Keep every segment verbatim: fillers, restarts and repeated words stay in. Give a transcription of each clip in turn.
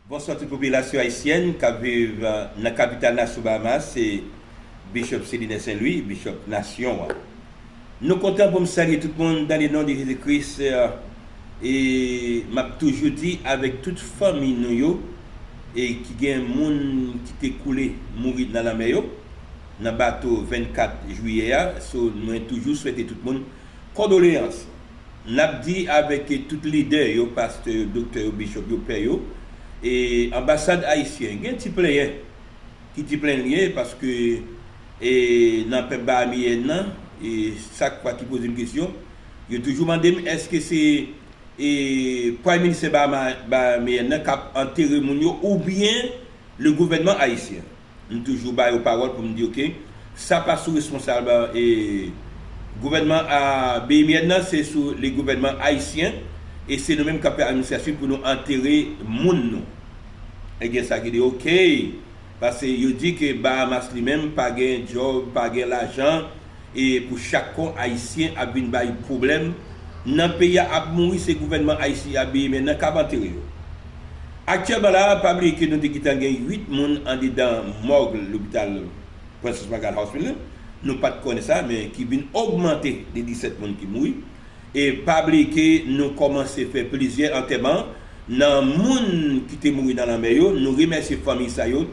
Bonswa tout popilasyon ayisyèn k ap viv nan kapital nasyon Bahamas, se Bishop Celine Saint Louis, Bishop nasyon an. Nou kontan pou m salye tout moun dans le nom de Jésus-Christ, e m ap toujou di avèk tout fanmi nou yo, e ki gen moun ki te koule, mouri nan lanmè yo, nan bato vennkat jiyè a, so mwen toujou swete tout moun kondoleyans. N ap di avèk tout lidè yo, pastè yo, doktè yo, bishop yo, pè yo, e anbasad ayisyen, gen ti plenyen ki ti plenyen paske e nan pèp bahameyèn nan, e chak fwa ki poze m kesyon, yo toujou mande m èske se e Prime Minister Bahama, Bahameyèn nan k ap antere moun yo oubyen le gouvènman ayisyen. M toujou ba yo pawòl pou m di, oke, sa pa sou responsab e gouvènman a Bahameyèn nan, se sou le gouvènman ayisyen, e se nou menm k ap fè administrasyon pou nou antere moun nou. Ebyen sa ki di, oke, paske yo di ke Bahamas li menm pa gen djòb, pa gen lajan, e pou chak kon ayisyen ap vin bay pwoblèm. Nan peyi a ap mouri, se gouvènman ayisyen a Bahameyèn nan k ap antere yo. Aktyèlman la, pa bliye ke nou te gentan gen uit moun andedan mòg lopital Francis Magal Hospital. Nou pa t konnen sa, men ki vin ogmante de disèt moun ki mouri. E pa bliye ke nou kòmanse fè plizyè antèman nan moun ki te mouri nan lanmè yo. Nou remèsye fanmi sa yo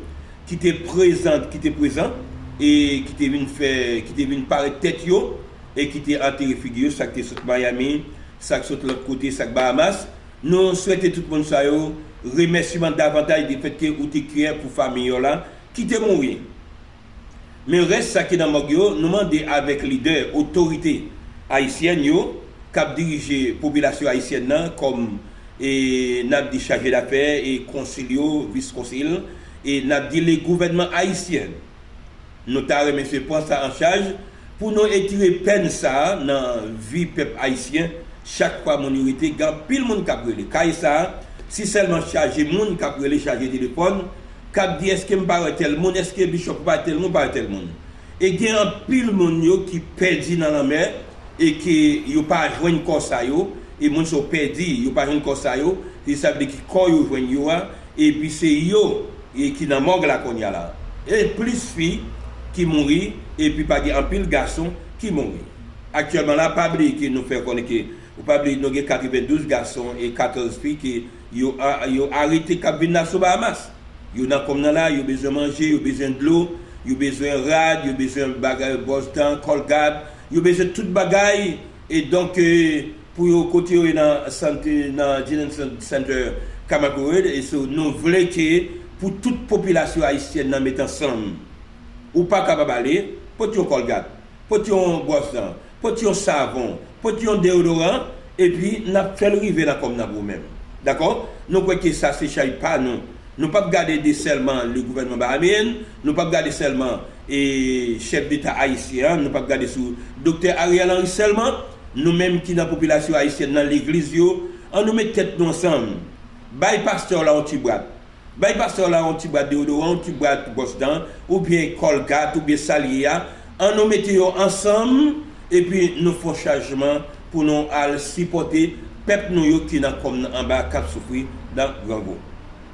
ki te prezan, ki te prezan e ki te vin fè, ki te vin parèt tèt yo e ki te antere figi yo, sa k te sot Miami, sa k sot lòt kote, sa k Bahamas. Nou swete tout moun sa yo remèsiman davantaj de fèt ke ou te kè pou fanmi yo la ki te mouri. Men rès sa ki nan mòg yo, nou mande avèk lidè, otorite ayisyèn yo k ap dirije popilasyon ayisyèn nan, kòm e n ap di chaje dafè e konsil yo, vis konsil, e n ap di le gouvènman ayisyen. Nou ta renmen se pran sa an chaj pou nou etire pèn sa a nan vi pèp ayisyen. Chak fwa moun yo rete, gen anpil moun k ap rele. Kay sa a, si sèlman chaje moun k ap rele, chaje telefòn, k ap di, èske m pa wè tèl moun, èske Bishop pa wè tèl moun, pa wè tèl moun. E gen anpil moun yo ki pèdi nan lanmè e ke yo pa jwenn kò sa yo, e moun sa yo pèdi, yo pa jwenn kò sa yo, e sa vle di ki kò yo jwenn yo a, epi se yo e ki nan mòg la kounye a la. E plis fi ki mouri, epi pa gen anpil gason ki mouri. Aktyèlman la, pa bliye ke nou fè konnen ke, ou pa bliye nou gen katrevendouz gason e katòz fi ke yo, a- yo arete k ap vin la sou Bahamas. Yo nan kòm nan la, yo bezwen manje, yo bezwen dlo, yo bezwen rad, yo bezwen bagay, bwòs dan, kòlgat, yo bezwen tout bagay. E donk, e, pou yo kote yo ye nan sante, nan Detention Center Camagway Road, e so, nou vle ke pou tout popilasyon ayisyèn nan met ansanm. Ou pa kapab ale, pote yon kòlgat, pote yon bwòs dan, pote yon savon, pote yon deyodoran, epi n ap fè l rive nan kòm nan pou ou menm. Dakò? Nou kwè ke sa se chay pa nou. Nou p ap gade de sèlman le gouvènman bahameyen, nou p ap gade sèlman e chèf deta ayisyen an, nou p ap gade sou Doktè Ariel Henry sèlman. Nou menm ki nan popilasyon ayisyèn nan legliz yo, an nou met tèt nou ansanm. Bay pastè w la yon ti bwat. Bay pastè w la yon ti bwat deyodoran, yon ti bwat bwòs dan, oubyen kòlgat, oubyen sa l ye a. An nou mete yo ansanm, epi nou fè yon chajman pou nou al sipòte pèp nou yo ki nan kòm nan anba k ap soufri nan grangou.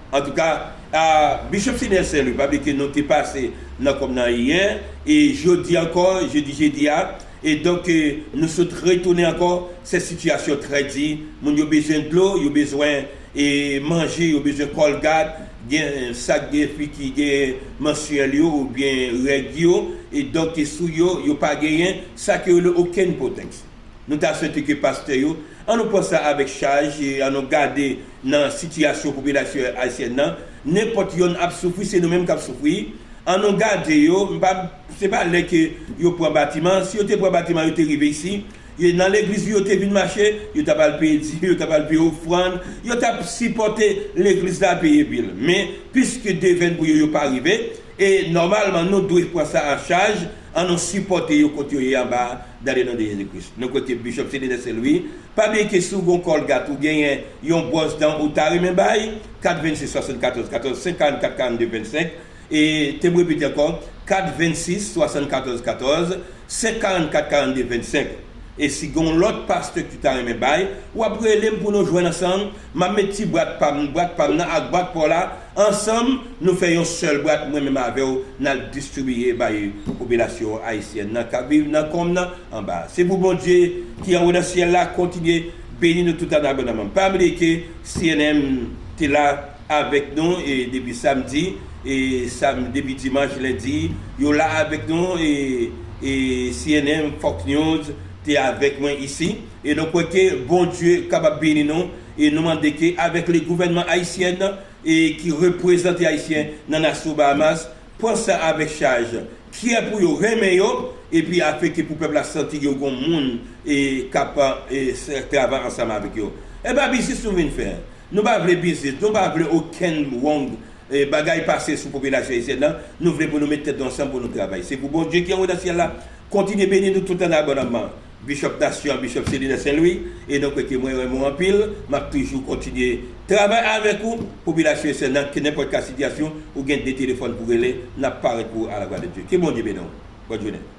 Antouka, a, Bishop Sidney Saint Louis, pa bliye ke nou te pase nan kòm nan yè, e jodi ankò, jodi, jedi a, e donk, e, nou sot retounen ankò, se sitiyasyon trè di, moun yo bezwen dlo, yo bezwen e manje, yo bezwen kòlgat, gen sa k gen fi ki gen mansyèl yo oubyen règ yo, e donk sou yo, yo pa genyen sa ki rele okenn pwotèks. Nou ta swete ke pastè yo, an nou pran sa avèk chaj, e an nou gade nan sitiyasyon popilasyon ayisyèn nan, nenpòt yonn ap soufri, se nou menm k ap soufri, an nou gade yo, m pa, se pa lè ke yo pran batiman, si yo te pran batiman, yo te rive isi, yo nan legliz yo te vin mache, yo t ap al peye dim, yo t ap al peye ofrann, yo t ap sipòte legliz la, peye bil. Men, piske devenn pou yo, yo pa rive, e nòmalman, nou dwe pran sa an chaj, an nou sipòte yo kote yo ye anba, dans le nom de Jésus-Christ. Nou kwè ke Bishop Sidney Saint Louis, pa bliye ke si w gen yon kòlgat, ou genyen yon bwòs dan ou ta renmen bay, kat vennsis swasannkatòz katòz, senk karannkat karannde vennsenk, e te m repete ankò, kat vennsis swasannkatòz katòz, senk karannkat karannde vennsenk. E si gen yon lòt pastè ki ta renmen bay, w ap rele m pou nou jwenn ansanm. M ap met ti bwat pa m, bwat pa m nan ak bwat pa w la. Ansanm, nou fè yon sèl bwat, mwen menm avè w, n al distribiye bay popilasyon ayisyèn nan k ap viv nan konm nan anba. Se pou Bondye ki anwo nan syèl la kontinye beni nou tout an abondaman. Pa bliye ke C N N te la avèk nou e depi samdi, e sam, depi dimanch, lendi, yo la avèk nou e, e C N N, Fox News te avèk mwen isi. E nou kwè ke Bondye kapab beni nou e nou mande ke avèk le gouvènman ayisyen e ki reprezante Ayisyen nan Nassau, Bahamas, pran sa avèk chaj, kyè pou yo, renmen yo, epi afin ke pou pèp la santi yo gon moun e k ap e, s- travay ansanm avèk yo. E pa biznis nou vin fè. Nou pa vle biznis, nou pa vle okenn wrong e, bagay pase sou popilasyon ayisyèn nan. Nou vle pou nou met tèt nou ansanm pou nou travay. Se pou Bondye ki anwo nan syèl la kontinye beni nou tout an abondaman. Bishop Nasyon, Bishop Selina Sen Lwi, e nou kwè ke mwen renmen w anpil, m ap toujou kontinye travay avèk ou, popilasyon ayisyèn nan, ke nenpòt ka sitiyasyon, ou gen de telefòn pou rele, n ap parèt pou ou à la gloire de Dieu. Ke Bondye beni w. Bòn jounen.